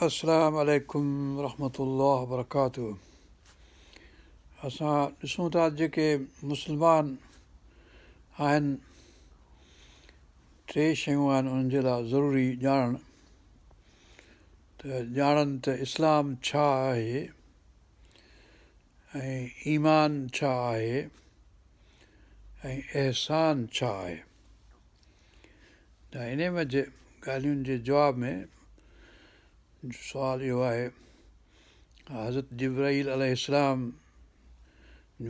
السلام عليڪم ورحمة الله وبرڪاته اسان ڏسون ٿا جيڪي مسلمان آهن ٽي شيون آهن انهن جي لاء ضروري ڄاڻڻ ته ڄاڻن ته اسلام ڇا آهي ۽ ايمان ڇا آهي ۽ احسان ڇا آهي ته انهي منجهه ڳالهين جي جواب ۾ سوال اهو آهي حضرت جبرائيل عليه السلام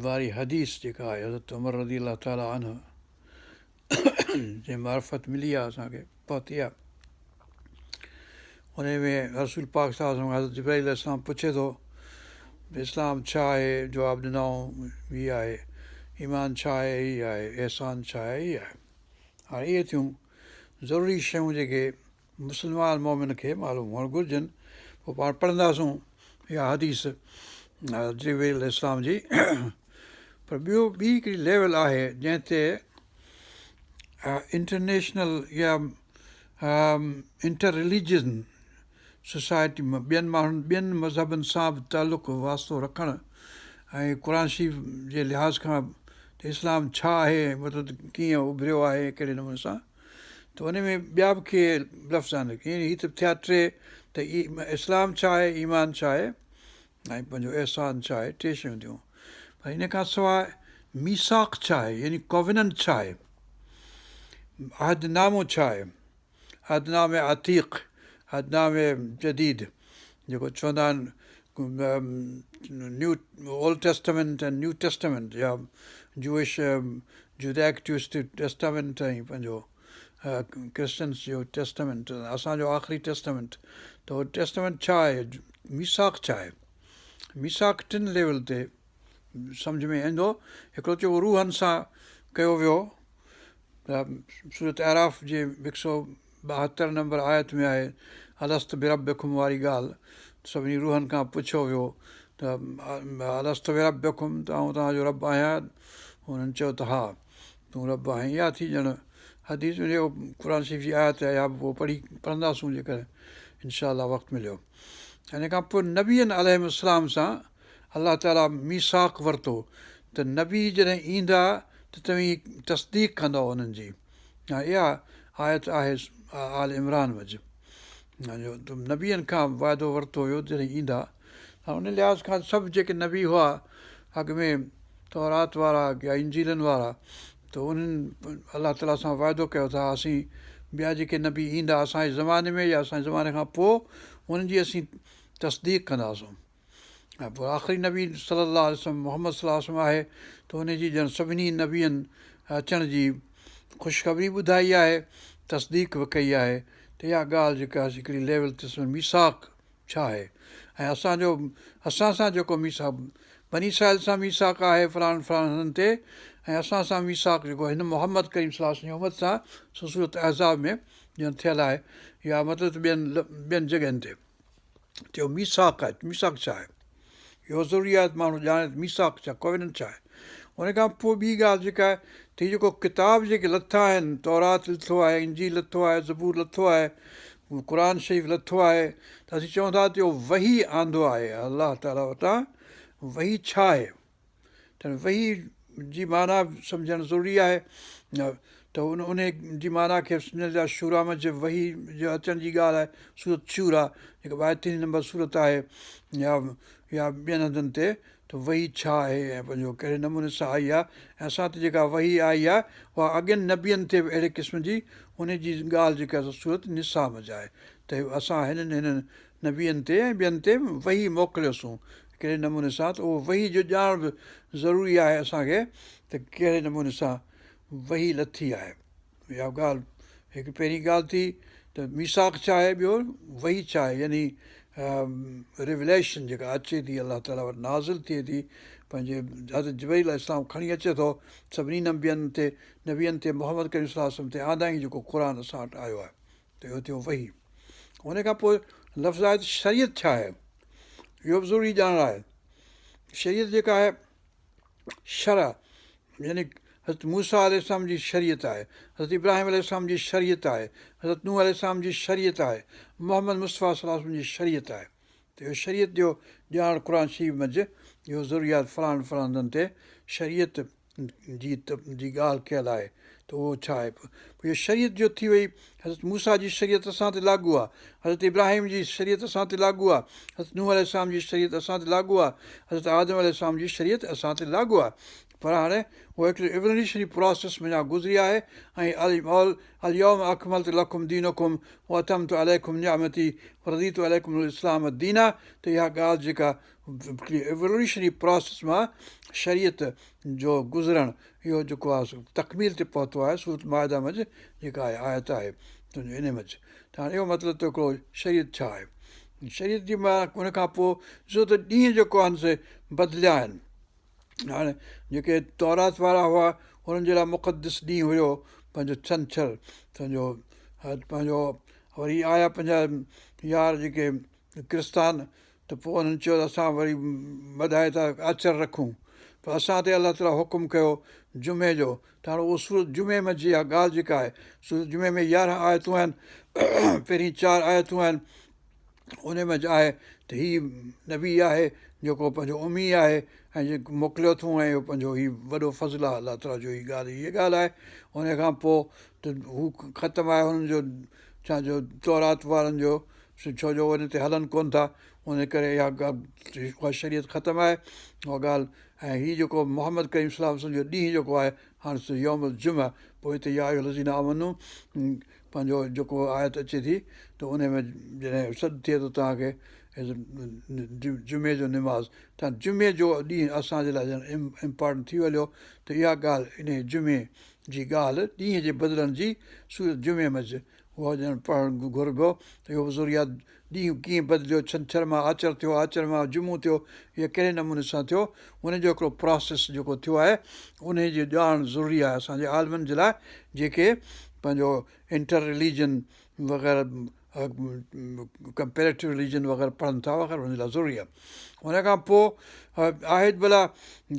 واري حديث جيڪا آهي حضرت عمر رضي الله تعالٰي عنه جي معرفت ملي آهي اسانکي پهتي آهي ان ۾ رسول پاڪ صلي الله عليه وسلم حضرت جبرائيل عليه السلام پڇي ٿو اسلام ڇا آهي جواب ڏنائون هي آهي ايمان ڇا آهي هي آهي احسان ڇا آهي هي آهي هاڻي اهي ٿيون ضروري شيون جيڪي مسلمان مومن کي معلوم هئڻ گهرجن پوء پاڻ پڙهنداسون اها حديث جبرائيل عليه السلام جي پر ٻيو ٻي هڪڙي ليول آهي جنهن تي انٽرنيشنل يا انٽر رليجن سوسائٽي ۾ ٻين ماڻهن ٻين مذهبن سان به تعلق واسطو رکڻ ۽ قرآن شريف جي لحاظ کان ته اسلام ڇا آهي مطلب ڪيئن اڀريو آهي ڪهڙي نموني سان ته ان ۾ ٻيا به ڪي لفظ آهن هي ته ٿيا ٽي ته اسلام ڇا آهي ايمان ڇا آهي ۽ پنهنجو احسان ڇا آهي ٽي شيون ٿيون پر ان کان سواء ميثاق ڇا آهي يعني ڪووننٽ ڇا آهي عهد نامو ڇا آهي عهد نامه عتيق عهد نامه جديد جيڪو چوندا آهن new old testament ۽ new testament يا جوئش جودائڪ ٽيسٽامينٽ ۽ پنهنجو ڪرسچنس جو ٽيسٽامينٽ اسان جو آخري ٽيسٽامينٽ ته اهو ٽيسٽامينٽ ڇا آهي ميثاق ڇا آهي ميثاق ٽن ليول تي سمجه ۾ ايندو هڪڙو چئبو روحن سان ڪيو ويو سورت اعراف جي هڪ سو ٻاهتر نمبر آيت ۾ آهي الست بربڪم واري ڳالهه سڀني روحن کان پڇيو ويو ته الست بربڪم ته آئون توهان جو رب آهيان انهن چيو ته ها تون رب آهين اها ٿي ڄڻ حديث ۾ جيڪو قرآن شريف جي آيت آهي اها به پوء پڙهي پڙهنداسون جيڪڏهن انشاء الله وقت مليو ان کان پوء نبين عليهم السلام سان الله تعاليٰ ميثاق ورتو ته نبي جڏهن ايندا ته توهين تصديق ڪندؤ انهن جي اها آيت آهي آل عمران منجه جو نبين کان وعدو ورتو ويو جڏهن ايندا ان لحاظ کان سڀ جيڪي نبي هئا اڳ ۾ تورات وارا يا انجيلن وارا ته انهن الله تعاليٰ سان وعدو ڪيو ته اسين ٻيا جيڪي نبي ايندا اسان جي زماني ۾ يا اسان جي زماني کان پوء انهن جي اسين تصديق ڪنداسون ۽ پوء آخري نبي صلي الله عليه وسلم محمد صلي الله عليه وسلم آهي ته ان جي ڄڻ سڀني نبين اچڻ جي خوشخبري ٻڌائي آهي تصديق به ڪئي آهي ته اها ڳالهه جيڪا هڪڙي ليول تي ميثاق ڇا آهي ۽ اسان جو اسان سان جيڪو ميثاق بني اسرائيل سان ميثاق آهي فلاڻن فلاڻن هنڌن تي ۽ اسان سان ميثاق جيڪو هن محمد ڪريم صلي الله عليه وسلم جي امت سان سو سورت احزاب ۾ ڄڻ ٿيل آهي يا مطلب ته ٻين ٻين جڳهين تي چيو ميثاق آهي ميثاق ڇا آهي اهو ضروري آهي ته ماڻهو ڄاڻي ته ميثاق ڇا ڪوويننٽ ڇا آهي ان کان پوء ٻي ڳالهه جيڪا آهي ته هي جيڪو ڪتاب جيڪي لٿا آهن تورات لٿو آهي انجيل لٿو آهي زبور لٿو آهي قرآن شريف لٿو آهي ته اسين چئون ٿا ته اهو وحي آندو آهي الله تعاليٰ وٽان وحي ڇا آهي ته وحي جي معنيٰ سمجهڻ ضروري آهي ته ان ان جي معنيٰ کي سمجهڻ جا شوريٰ منجهه وحي جي اچڻ جي ڳالهه آهي سورت شوريٰ جيڪا ٻائيتاليهه نمبر سورت آهي يا يا ٻين هنڌن تي ته وحي ڇا آهي ۽ پنهنجو ڪهڙي نموني سان آئي آهي ۽ اسان تي جيڪا وحي آئي آهي اها اڳين نبين تي به اهڙي قسم جي ان جي ڳالهه جيڪا سورت نساء منجهه آهي ته اسان هنن هنن نبين تي ۽ ٻين تي وحي موڪليوسون ڪهڙي نموني سان ته اهو وحي جو ڄاڻڻ به ضروري آهي اسان کي ته ڪهڙي نموني سان وحي لٿي آهي. اها ڳالهه هڪ پهرين ڳالهه ٿي ته ميثاق ڇا آهي ٻيو وحي ڇا آهي يعني ريوليشن جيڪا اچي ٿي الله تعاليٰ وٽ نازل ٿئي ٿي پنهنجي حضرت جبرئيل عليه السلام کڻي اچي ٿو سڀني نبين تي نبين تي محمد ڪريم صلي الله عليه وسلم تي آندائين جيڪو قرآن اسان وٽ آيو آهي ته اهو ٿيو وحي. ان کان پوء لفظ آهي ته شريعت ڇا آهي؟ اهو به ضروري ڄاڻڻ آهي. شريعت جيڪا آهي شرع يعني حضرت موسيٰ عليه السلام جي شريعت آهي، حضرت ابراهيم عليه السلام جي شريعت آهي، حضرت نوح عليه السلام جي شريعت آهي، محمد مصطفيٰ صلي الله عليه وسلم جي شريعت آهي. ته اهو شريعت جو ڄاڻ قرآن شريف منجهه اهو ضروري آهي ته فلاڻن فلاڻن هنڌن تي شريعت جي جي ڳالهه ڪيل آهي ته اهو ڇا آهي؟ پوء اهو شريعت جو ٿي وئي، حضرت موسيٰ جي شريعت اسان تي لاڳو آهي، حضرت ابراهيم جي شريعت اسان تي لاڳو آهي، حضرت نوح عليه السلام جي شريعت اسان تي لاڳو آهي، حضرت آدم عليه السلام جي شريعت اسان تي لاڳو آهي. پر هاڻي اهو هڪڙي ايوليوشنري پراسيس منجهان گذري آهي ۽ اليوم اڪملت لڪم دينڪم واتممت عليڪم نعمتي ورضيت لڪم الاسلام دينا ته اها ڳالهه جيڪا هڪڙي ايولوشنري پراسيس مان شريعت جو گذرڻ اهو جيڪو آهي سو تڪميل تي پهتو آهي سورت مائده منجهه جيڪا آهي آيت آهي تنهنجو انهي منجهه ته هاڻي اهو مطلب ته هڪڙو شريعت ڇا آهي شريعت جي ان کان پوء ڏسو ته ڏينهن جيڪو آهن سي بدليا آهن هاڻي جيڪي تورات وارا هئا انهن جي لاء مقدس ڏينهن هيو پنهنجو ڇنڇر تنهنجو پنهنجو وري آيا پنهنجا يار جيڪي ڪرستان ته پوء انهن چيو ته اسان وري وڌائي ٿا آچر رکون پر اسان تي الله تعاليٰ حڪم ڪيو جمعي جو ته هاڻي اهو سورت جمعي منجهه اها ڳالهه جيڪا آهي سورت جمعي ۾ 11 آيتون آهن پهرين چار آيتون آهن ان منجهه آهي ته هي نبي آهي جيڪو پنهنجو امي آهي ۽ جيڪو موڪليو اٿئون ۽ اهو پنهنجو هي وڏو فضل آهي الله تعاليٰ جو هي ڳالهه هيء ڳالهه آهي ان کان پوء ته هو ختم آهي هنن جو ڇا جو تورات وارن جو ڇو جو ان تي هلن ڪونه ٿا ان ڪري اها اها شريعت ختم آهي اها ڳالهه ۽ هي جيڪو محمد ڪريم صلي الله عليه وسلم جو ڏينهن جيڪو آهي هاڻي سو يوم الجمعه پوء هتي يا ايها الذين آمنوا پنهنجو جيڪو آيت اچي ٿي ته ان ۾ جڏهن سڏ ٿئي ٿو توهان کي جمعي جو نماز ته جمعي جو ڏينهن اسان جي لاء ڄڻ امپارٽنٽ ٿي ويو ته اها ڳالهه ان جمعي جي ڳالهه ڏينهن جي بدلڻ جي سورت جمعي منجهه اهو ڄڻ پڙهڻ گهربو ته اهو به ضروري آهي ڏينهن ڪيئن بدليو، ڇنڇر مان آچر ٿيو، آچر مان جمعو ٿيو، اهو ڪهڙي نموني سان ٿيو، ان جو هڪڙو پراسيس جيڪو ٿيو آهي، انهي جي ڄاڻ ضروري آهي اسان جي عالمن جي لاء جيڪي پنهنجو انٽر رليجن وغيره ڪمپيريٽو رليجن وغيره پڙهن ٿا وغيره ان جي لاء ضروري آهي. ان کان پوء آهي ڀلا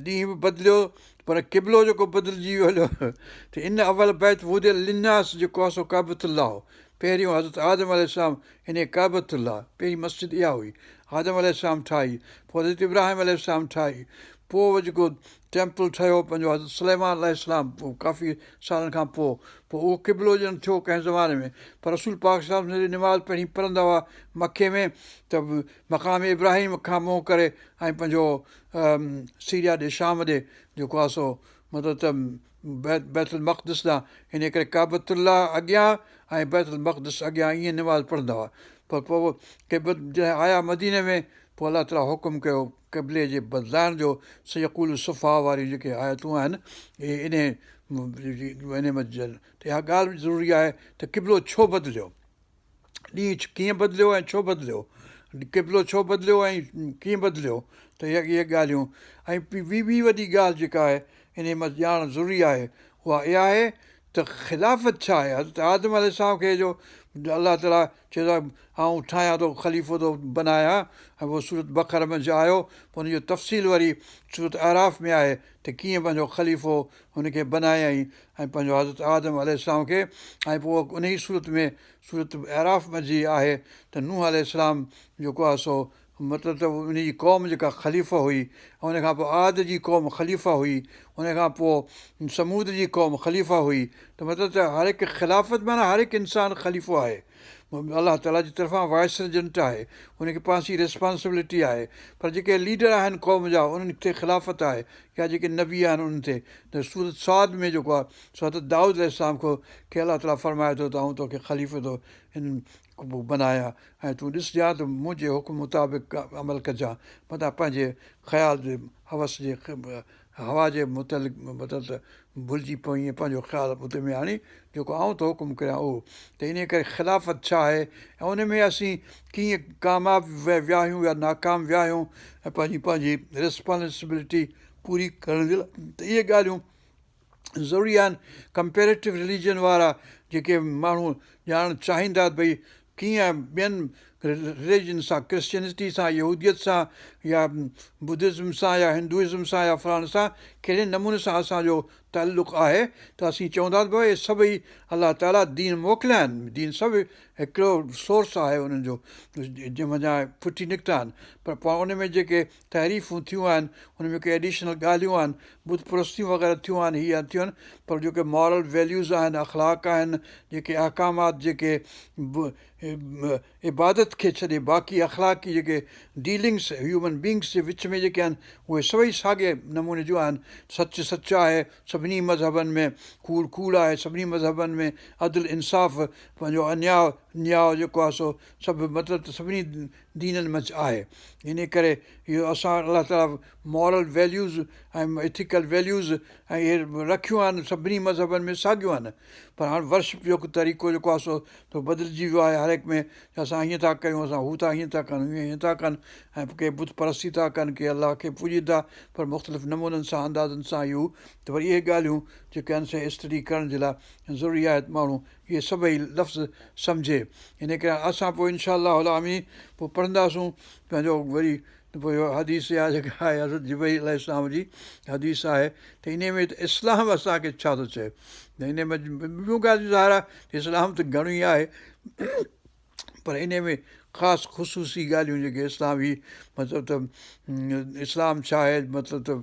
ڏينهن به بدليو پر قبلو جيڪو بدلجي ويو هليو ته ان اول بيت وضع للناس جيڪو آهي سو ڪعبة الله هو پهريون حضرت آدم عليه السلام انهيء ڪعبة الله، پهرين مسجد اها هئي، آدم عليه السلام ٺاهي، پوء حضرت ابراهيم عليه السلام ٺاهي، پوء اهو جيڪو ٽيمپل ٺهيو پنهنجو حضرت سليمان عليه السلام پوء ڪافي سالن کان پوء، پوء اهو قبلو ڄڻ ٿيو ڪنهن زماني ۾، پر رسول پاڪ صلي الله عليه وسلم جڏهن نماز پهرين پڙهندا هئا مڪي ۾ ته مقام ابراهيم کان منهن ڪري ۽ پنهنجو سيريا ڏي شام ڏي جيڪو آهي سو مطلب ته بيت المقدس ڏانهن انهيء ڪري ڪعبة الله اڳيان ۽ بيت المقدس اڳيان ائين نماز پڙهندا هئا پر پوء قبلت جڏهن آيا مديني ۾ پوء الله تعاليٰ حڪم ڪيو قبلي جي بدلائڻ جو سيقول السفهاء واريون جيڪي آيتون آهن اهي انهي انهي ۾ ته اها ڳالهه به ضروري آهي ته قبلو ڇو بدليو ڏينهن ڪيئن بدليو ۽ ڇو بدليو، قبلو ڇو بدليو ۽ ڪيئن بدليو ته اهي اهي ڳالهيون ۽ ٻي ٻي وڏي ڳالهه جيڪا آهي انهي مان ڄاڻ ضروري آهي اها اها آهي ته خلافت ڇا آهي حضرت آدم عليه السلام کي جو الله تعاليٰ چيو ته آئون ٺاهيان ٿو خليفو ٿو بنايان ۽ پوء سورت بقره منجهه آيو پوء ان جو تفصيل وري سورت اعراف ۾ آهي ته ڪيئن پنهنجو خليفو هن کي بنايائين ۽ پنهنجو حضرت آدم عليه السلام کي ۽ پوء انهيء سورت ۾ سورت اعراف منجهه ئي آهي ته نوح عليه السلام جيڪو آهي سو مطلب ته ان جي قوم جيڪا خليفه هئي ۽ ان کان پوء عاد جي قوم خليفه هئي ان کان پوء ثمود جي قوم خليفه هئي ته مطلب ته هر هڪ خلافت معنيٰ هر هڪ انسان خليفو آهي الله تعاليٰ جي طرفان وائس ريجنٽ آهي ان کي پنهنجي ريسپانسبلٽي آهي پر جيڪي ليڊر آهن قوم جا انهن تي خلافت آهي يا جيڪي نبي آهن انهن تي ته سورت صاد ۾ جيڪو آهي سو حضرت دائود عليه السلام کي کي الله تعاليٰ فرمائي ٿو ته آئون توکي خليفو ٿو هن بنايان ۽ تون ڏسجان ته منهنجي حڪم مطابق عمل ڪجان متان پنهنجي خيال جي هوس جي هوا جي متعلق مطلب ته ڀلجي پوين ۽ پنهنجو خيال اتي ۾ آڻين جيڪو آئون ٿو حڪم ڪريان اهو ته انهيء ڪري خلافت ڇا آهي ۽ ان ۾ اسين ڪيئن ڪامياب ويا آهيون يا ناڪام ويا آهيون ۽ پنهنجي پنهنجي ريسپانسبلٽي پوري ڪرڻ جي لاء ته اهي ڳالهيون ضروري آهن ڪمپيريٽو رليجن وارا جيڪي ماڻهو ڄاڻڻ چاهين ٿا ته ڀئي ڪيئن ٻين رليجن سان ڪرسچينٽي سان يهوديت سان يا بدزم سان يا هندوازم سان يا فلاڻي سان ڪهڙي نموني سان اسان جو تعلق آهي ته اسين چونداسين ته اهي سڀئي الله تعاليٰ دين موڪليا آهن دين سڀ هڪڙو سورس آهي انهن جو جنهن منجهان ڦٽي نڪتا آهن پر پاڻ ان ۾ جيڪي تحريفون ٿيون آهن ان ۾ ڪي ايڊيشنل ڳالهيون آهن بت پرستيون وغيره ٿيون آهن هي ٿيون آهن پر جيڪي مارل ويليوز آهن اخلاق آهن جيڪي احڪامات جيڪي عبادت کي ڇڏي باقي اخلاقي جيڪي ڊيلنگس هيومن بينگس جي وچ ۾ جيڪي آهن اهي سڀئي ساڳئي نموني جون آهن سچ سچ آهي سڀني مذهبن ۾ ڪوڙ ڪوڙ آهي سڀني مذهبن ۾ عدل انصاف پنهنجو انياء نياء جيڪو آهي سو سڀ مطلب ته سڀني دينن منجه آهي انهي ڪري اهو اسان الله تعالي مورل ويليوز ۽ ايٿيڪل ويليوز ۽ اهي رکيون آهن سڀني مذهبن ۾ ساڳيون آهن پر هاڻ ورشپ جو طريقو جيڪو آهي سو ٿورو بدلجي ويو آهي هر هڪ ۾ اسان هيئن ٿا ڪيون اسان هو ٿا هيئن ٿا ڪن هو هيئن ٿا ڪن ۽ ڪي بت پرستي ٿا ڪن ڪي الله کي پوڄين ٿا پر مختلف نمونن سان اندازن سان اهو ته وري اهي ڳالهيون جيڪي آهن سي اسٽڊي ڪرڻ جي لاء ضروري آهي ته ماڻهو اهي سڀئي لفظ سمجهي ان ڪري اسان پوء انشاء الله العالمين پوء پڙهنداسون پنهنجو وري ته پوء اها حديث اها جيڪا آهي حضرت جبرئيل عليه السلام جي حديث آهي ته انهي ۾ ته اسلام اسان کي ڇا ٿو چئي ته انهي ۾ ٻيون ڳالهيون ظاهر آهي ته اسلام ته گهڻو ئي آهي پر انهي ۾ خاص خصوصي ڳالهيون جيڪي اسلام هي مطلب ته اسلام ڇا آهي مطلب ته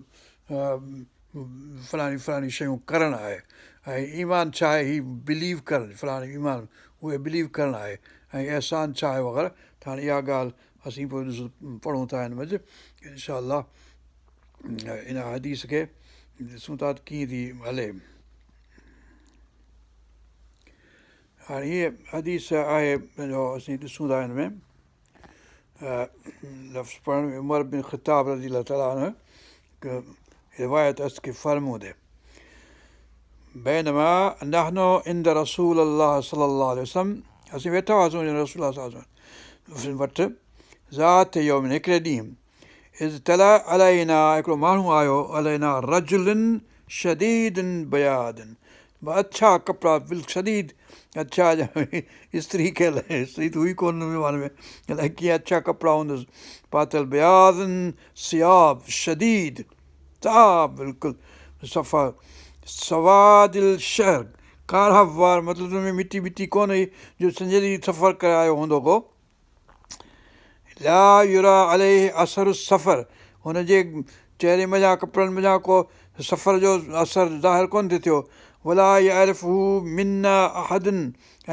فلاڻي فلاڻي شيون ڪرڻ آهي ۽ ايمان ڇا آهي هي بليو ڪرڻ فلاڻي ايمان اهي بليو ڪرڻ آهي ۽ احسان ڇا آهي وغيره ته هاڻي اها ڳالهه اسين پوء ڏسو پڙهون ٿا هن منجهه انشاء الله ان حديث کي ڏسون ٿا ته ڪيئن ٿي هلي. هاڻي هيء حديث آهي پنهنجو اسين ڏسون ٿا هن ۾ لفظ پڙهڻ ۾ عمر بن خطاب رضي الله تعالٰي عنه روايت است که فرموده بينما نحن عند رسول الله صلي الله عليه وسلم اسين ويٺا هئاسون رسول الله صلي الله عليه وسلم وٽ ذات يوم هڪڙي ڏينهن اذ طلع علينا هڪڙو ماڻهو آيو علينا رجل شديد بياض اڇا ڪپڙا بلڪل شديد اڇا استري ڪيل استري ته هئي ڪونه ان زماني ۾ الائي ڪيئن اڇا ڪپڙا هوندس پاتل بياض ثياب شديد تاب بلڪل صفا سواد الشعر ڪارا وار مطلب ان ۾ مٽي ٻٽي ڪونه هئي جو سڄي سفر ڪري آيو هوندو ڪو لا يريٰ عليه اثر السفر هن جي چهري منجهان ڪپڙن منجهان ڪو سفر جو اثر ظاهر ڪونه ٿي ٿيو ولا يعرفه منا احد ۽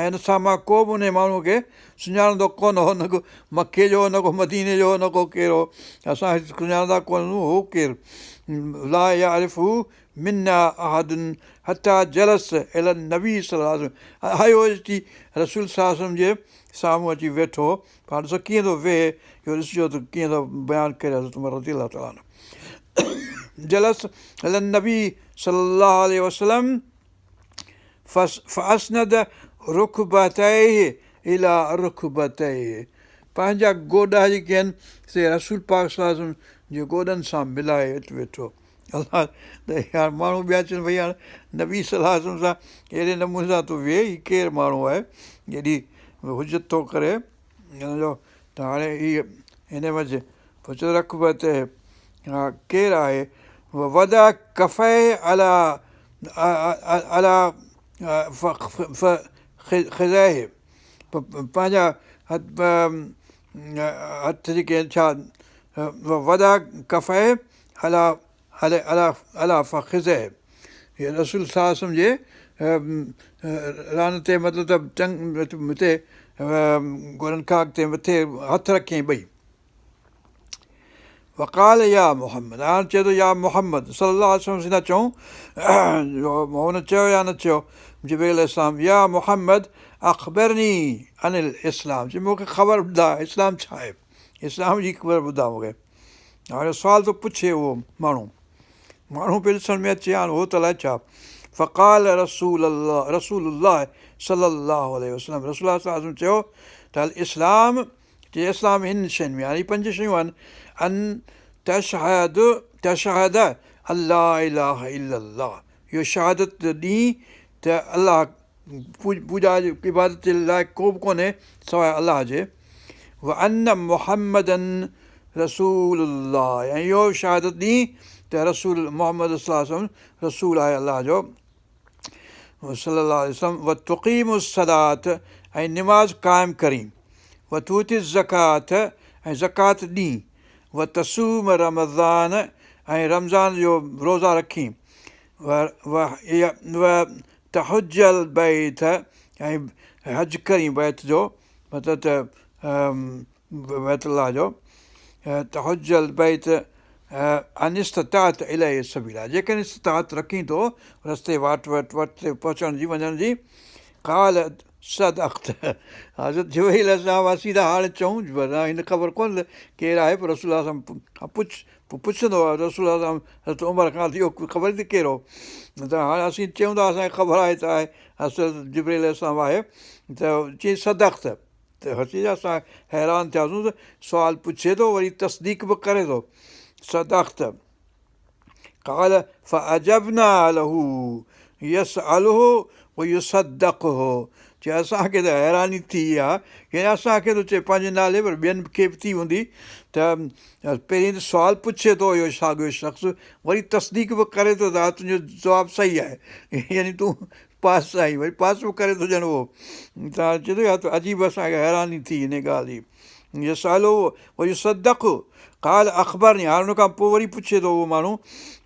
ان سان مان ڪو به انهي ماڻهوء کي سڃاڻندو ڪونه هو، نه ڪو مڪي جو هو، نه ڪو مديني جو هو، نه ڪو ڪير هو، اسان سڃاڻندا ڪونه هئون هو ڪير؟ لا يعرفه منا احد حتي جلس الي النبي صلي الله عليه وسلم آيو اچي رسول صلي الله عليه وسلم جي سامهون اچي ويٺو، پاڻ ڏسو ڪيئن ٿو ويهي، اهو ڏسجو ته ڪيئن ٿو بيان ڪري حضرت عمر رضي الله تعالٰي عنه جلس الي النبي صلي الله عليه وسلم فاسند رڪبتيه الي رڪبتيه پنهنجا گوڏا جيڪي آهن سي رسول پاڪ صلي الله عليه وسلم جي گوڏن سان ملائي ويٺو. الله ته يار ماڻهو ٻيا چون ڀئي هاڻ نبي صلي الله عليه وسلم سان اهڙي نموني سان ٿو ويهي هي ڪير ماڻهو آهي ايڏي حجت ٿو ڪري هن جو ته هاڻي هي هن منجهه پڇيو رڪبتيه ها ڪير آهي وضع ڪفيه علي علي فخذيه پنهنجا هٿ جيڪي آهن ڇا وضع ڪفيه علي علي علي علي فخذيه هي رسول صلي الله عليه وسلم جي ران تي مطلب ته ٽنگ تي گوڏن کان اڳتي مٿي هٿ رکيائين ٻئي وقال يا محمد هاڻ چئي ٿو يا محمد صلي الله عليه وسلم اسين ٿا چئون هن چيو يا نه چيو جبريل عليه السلام يا محمد اخبرني عن الاسلام چي مون کي خبر ٻڌاء اسلام ڇا آهي اسلام جي خبر ٻڌاء مون کي هاڻي سوال ٿو پڇي اهو ماڻهو ماڻهو پيو ڏسڻ ۾ اچي هاڻي هو ته الائي ڇا فقال رسول الله رسول الله صلي الله عليه وسلم رسول الله صلي الله عليه وسلم چيو ته الاسلام چي اسلام هن شين ۾ آهي پنج شيون آهن ان تشهد تشهد ان لا اله الا الله اهو شهادت ڏين ته الله پوڄا جي عبادت جي لائق ڪو به ڪونهي سواء الله جي وان محمدا رسول الله ۽ اهو شهادت ڏين ته رسول محمد صلي الله عليه وسلم رسول آهي الله جو صلي الله عليه وسلم وتقيم الصلاة ۽ نماز قائم ڪرين وتؤتي الزڪاة ۽ زڪوات ڏين وتصوم رمضان ۽ رمضان جو روزا رکين وتحج البيت ۽ حج ڪرين بيت جو مطلب ته بيت الله جو تحج البيت ان استطعت اليه سبيلا جيڪڏهن استطاعت رکين ٿو رستي واٽ وٽ وٽ تي پهچڻ جي وڃڻ جي قال صدقت حضرت جبرئيل عليه السلام اسين ته هاڻي چئون پر هن خبر ڪونه ڪير آهي پر رسول الله کان پڇ پوء پڇندو آهي رسول الله حضرت عمر کان ته اهو خبر ته ڪير هو ته هاڻي اسين چئون ٿا اسانکي خبر آهي ته آهي حضرت جبرئيل عليه السلام آهي ته چي صدقت ته حسين اسان حيران ٿياسون ته سوال پڇي ٿو وري تصديق به ڪري ٿو صدقت قال فعجبنا له يسأله ويصدقه چي اسان کي ته حيراني ٿي آ يعني اسان کي ٿو چئي پنهنجي نالي پر ٻين کي به ٿي هوندي ته پهرين ته سوال پڇي ٿو اهو ساڳيو شخص وري تصديق به ڪري ٿو ته تنهنجو جواب صحيح آهي يعني تون پاس آهين وري پاس به ڪري ٿو ڄڻ اهو ته چئي ٿو يار عجيب اسان کي حيراني ٿي ان ڳالهه جي يسأله ويصدقه قال اخبرني هاڻي ان کان پوء وري پڇي ٿو اهو ماڻهو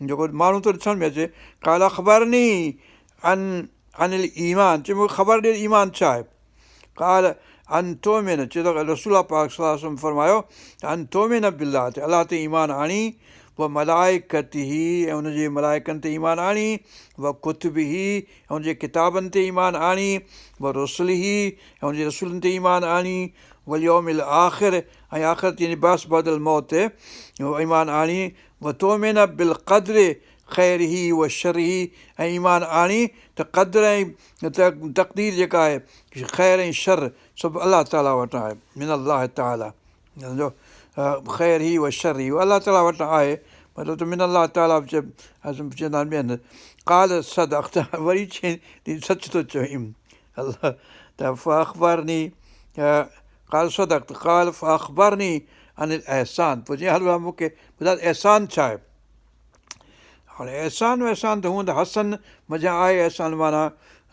جيڪو ماڻهو ٿو ڏسڻ ۾ اچي قال اخبرني عن عن الايمان چي مونکي خبر ڏي ايمان ڇا آهي قال ان تؤمن چي ٿو رسول الله پاڪ صلي الله عليه وسلم فرمايو ته ان تؤمن بالله ته الله تي ايمان آڻي و ملائڪته ۽ ان جي ملائڪن تي ايمان آڻي و ڪتبه ۽ ان جي ڪتابن تي ايمان آڻي و رسله ۽ ان جي رسولن تي ايمان آڻي واليوم الاخر ۽ آخرت يعني بعث بعد الموت تي ايمان آڻي و تؤمن بالقدر خيره و شره ۽ ايمان آڻي ته قدر ۽ تقدير جيڪا آهي خير ۽ شر سڀ الله تعاليٰ وٽان آهي من الله تعاليٰ سمجهو خيره و شره الله تعاليٰ وٽان آهي مطلب ته من الله تعاليٰ به چوندا آهن ٻين قال صدقت وري چيائين سچ ٿو چوين الله ته فاخبرني قال صدقت قال فاخبرني عن الاحسان پوء چيائين هل مون کي ٻڌاء احسان ڇا آهي هاڻي احسان وحسان ته هوند حسن منجهان آهي احسان معنيٰ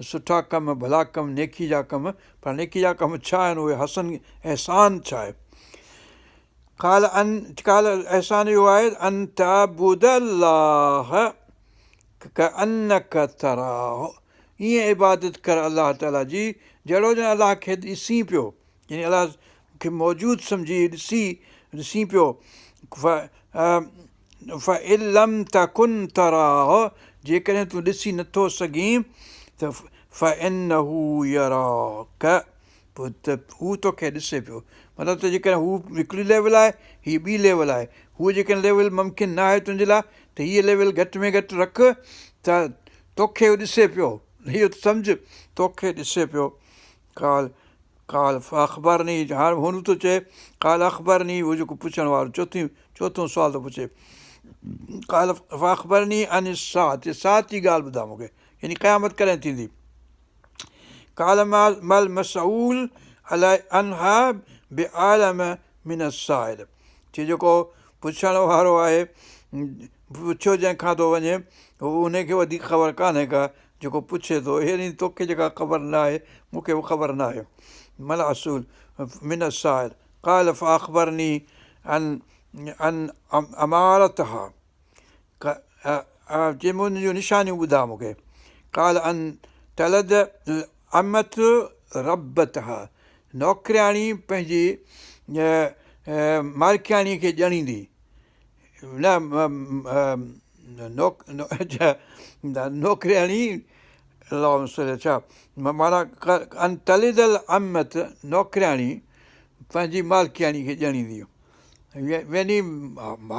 سٺا ڪم، ڀلا ڪم، نيڪي جا ڪم، پر نيڪي جا ڪم ڇا آهن اهي حسن احسان ڇا آهي؟ قال ان قال احسان اهو آهي ان تعبد الله ڪانڪ تراه ائين عبادت ڪر الله تعالي جي جهڙو ڄڻ الله کي ڏسين پيو يعني الله کي موجود سمجهي ڏسي ڏسين پيو فان لم تڪن تراه جيڪڏهن تون ڏسي نه ٿو سگهين ته فانه يراڪ پوء ته هو توکي ڏسي پيو مطلب ته جيڪڏهن هو هڪڙي ليول آهي هي ٻي ليول آهي هو جيڪڏهن ليول ممڪن نه آهي تنهنجي لاء ته هيء ليول گهٽ ۾ گهٽ رک ته توکي هو ڏسي پيو اهو ته سمجهه توکي ڏسي پيو قال قال فاخبرني هاڻ هن ٿو چئي قال اخبرني هو جيڪو پڇڻ وارو چوٿين چوٿون سوال ٿو پڇي قال فاخبرني عن الساعة ساعت جي ڳالهه ٻڌاء مونکي يعني قيامت ڪڏهن ٿيندي قال ما المسئول عنها باعلم من السائل چي جيڪو پڇڻ وارو آهي پڇيو جنهن کان ٿو وڃي ان کي وڌيڪ خبر ڪانهي ڪا جيڪو پڇي ٿو يعني توکي جيڪا خبر نه آهي مون کي به خبر نه آهي ما المسئول من السائل قال فاخبرني عن عن اماراتها چي ان جون نشانيون ٻڌاء مون کي قال ان تلد الامة ربتها نوڪرياڻي پنهنجي مالڪياڻي کي ڄڻيندي نه نوڪرياڻي اللهم صل ڇا معنيٰ ان تلد الامة نوڪرياڻي پنهنجي مالڪياڻي کي ڄڻيندي يعني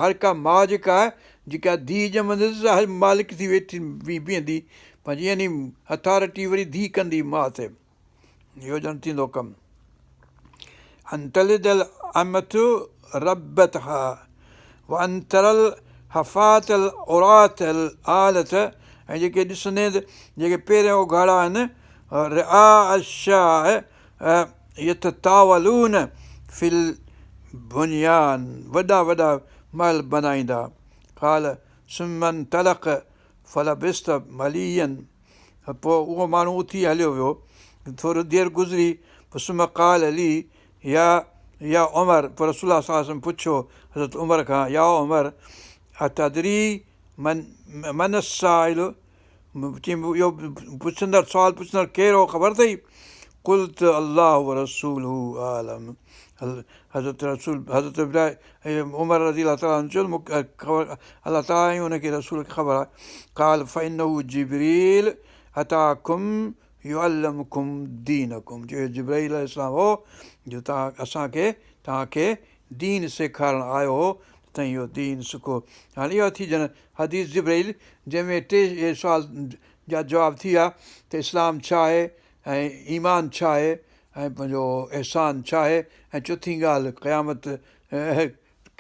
هر ڪا ماء جيڪا آهي جيڪا ڌيء ڄمندس سا مالڪ ٿي ويٺي بيهندي پنهنجي يعني اٿارٽي وري ڌيء ڪندي ماء تي اهو ڄڻ ٿيندو ڪم. ان تلد الامة ربتها وان تري الحفاة العراة العالة ۽ جيڪي ڏسندين ته جيڪي پيرين اگهاڙا آهن رعاء الشاء يتطاولون في بنيان وڏا وڏا محل بنائيندا. قال ثم انطلق فلبثت مليا پوء اهو ماڻهو اٿي هليو ويو. ٿوري دير گذري پوء ثم قال لي يا يا عمر پوء رسول الله صلي الله عليه وسلم پڇيو حضرت عمر کان يا عمر اتدري من من السائل چيائين اهو پڇندڙ سوال پڇندڙ ڪير هو خبر اٿئي؟ قلت الله ورسوله اعلم حضرت رسول حضرت عمر رضي الله تعالٰي عنه چيو مون کي خبر الله تعالٰي ۽ ان کي رسول کي خبر آهي قال فانه جبريل اتاڪم يعلمڪم دينڪم جو جبرائيل عليه السلام هو جو توهان اسان کي توهان کي دين سيکارڻ آيو هو ته اهو دين سکو هاڻي اها ٿي ڄڻ حديث جبرائيل جنهن ۾ ٽي سوال جا جواب ٿي ويا ته اسلام ڇا آهي ۽ ايمان ڇا آهي ۽ پنهنجو احسان ڇا آهي ۽ چوٿين ڳالهه قيامت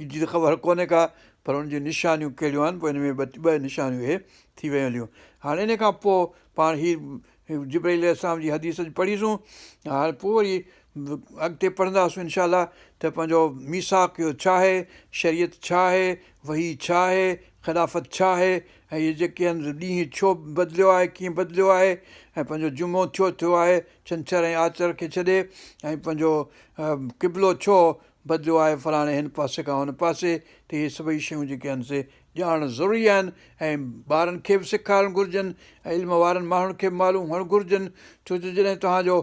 جي ته خبر ڪونهي ڪا پر ان جون نشانيون ڪهڙيون آهن پوء ان ۾ ٻه نشانيون اهي ٿي ويون هليون هاڻي ان کان پوء پاڻ هي جبرائيل عليه السلام جي حديث پڙهيسون هاڻي پوء وري اڳتي پڙهنداسون انشاء الله ته پنهنجو ميثاق اهو ڇا آهي، شريعت ڇا آهي، وحي ڇا آهي، خلافت ڇا آهي ۽ اهي جيڪي آهن ڏينهن ڇو بدليو آهي ڪيئن بدليو آهي ۽ پنهنجو جمعو ڇو ٿيو آهي ڇنڇر ۽ آچر کي ڇڏي ۽ پنهنجو قبلو ڇو بدليو آهي فلاڻي هن پاسي کان هن پاسي ته اهي سڀئي شيون جيڪي آهن سي ڄاڻڻ ضروري آهن ۽ ٻارن کي به سيکارڻ گهرجن ۽ علم وارن ماڻهن کي به معلوم هئڻ گهرجن ڇو جو جڏهن توهان جو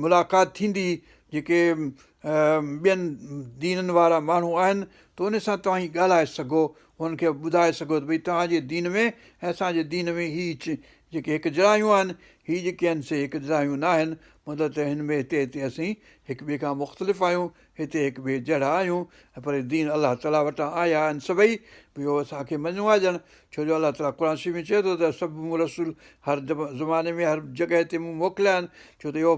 ملاقات ٿيندي جيڪي ٻين دينن وارا ماڻهو آهن ته ان سان توهان هي ڳالهائي سگهو انهن کي ٻڌائي سگهو ته ڀئي توهان جي دين ۾ ۽ اسان جي دين ۾ هي جيڪي هڪجهڙايون آهن هي جيڪي آهن سي هڪجهڙايون نه آهن مطلب ته هن ۾ هتي هتي اسين هڪ ٻئي کان مختلف آهيون هتي هڪ ٻئي جهڙا آهيون ۽ پر دين الله تعاليٰ وٽان آيا آهن سڀئي به اهو اسان کي مڃڻو آهي ڄڻ ڇو جو الله تعاليٰ قرآن شريف ۾ چئي ٿو ته سڀ مون رسول هر زماني ۾ هر جڳهه تي مون موڪليا آهن ڇو ته اهو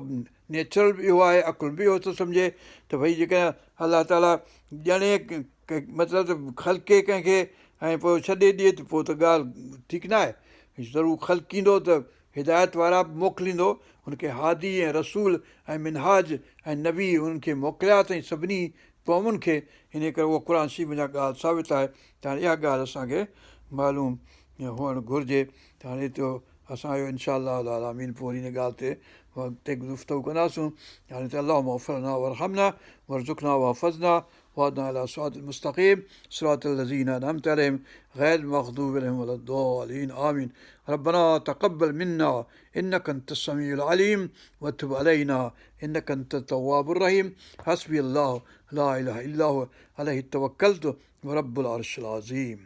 نيچرل به اهو آهي عقل به اهو ٿو سمجهي ته ڀئي جيڪڏهن الله تعاليٰ ڄڻي مطلب ته خلقي ڪنهن کي ۽ پوء ڇڏي ڏئي ته پوء ته ڳالهه ٺيڪ نه آهي ضرور خلقيندو ته هدايت وارا به موڪليندو، هن کي هادي ۽ رسول ۽ منهاج ۽ نبي انهن کي موڪليا اٿئين سڀني قومن کي، انهيء ڪري اهو قرآن شريف منجهان ڳالهه ثابت آهي ته هاڻي اها ڳالهه اسان کي معلوم هئڻ گهرجي ته هاڻي ايترو اسان اهو انشاء الله العالمين پوء وري ان ڳالهه تي اڳتي گفتگو ڪنداسون هاڻي ته اللهم اغفر لنا وارحمنا وارزقنا واحفظنا واهدنا الي صراط المستقيم صراط الذين انعمت عليهم غير المغضوب عليهم ولا الضالين آمين ربنا تقبل منا انك انت السميع العليم وتب علينا انك انت التواب الرحيم حسبي الله لا اله الا هو عليه توكلت ورب العرش العظيم.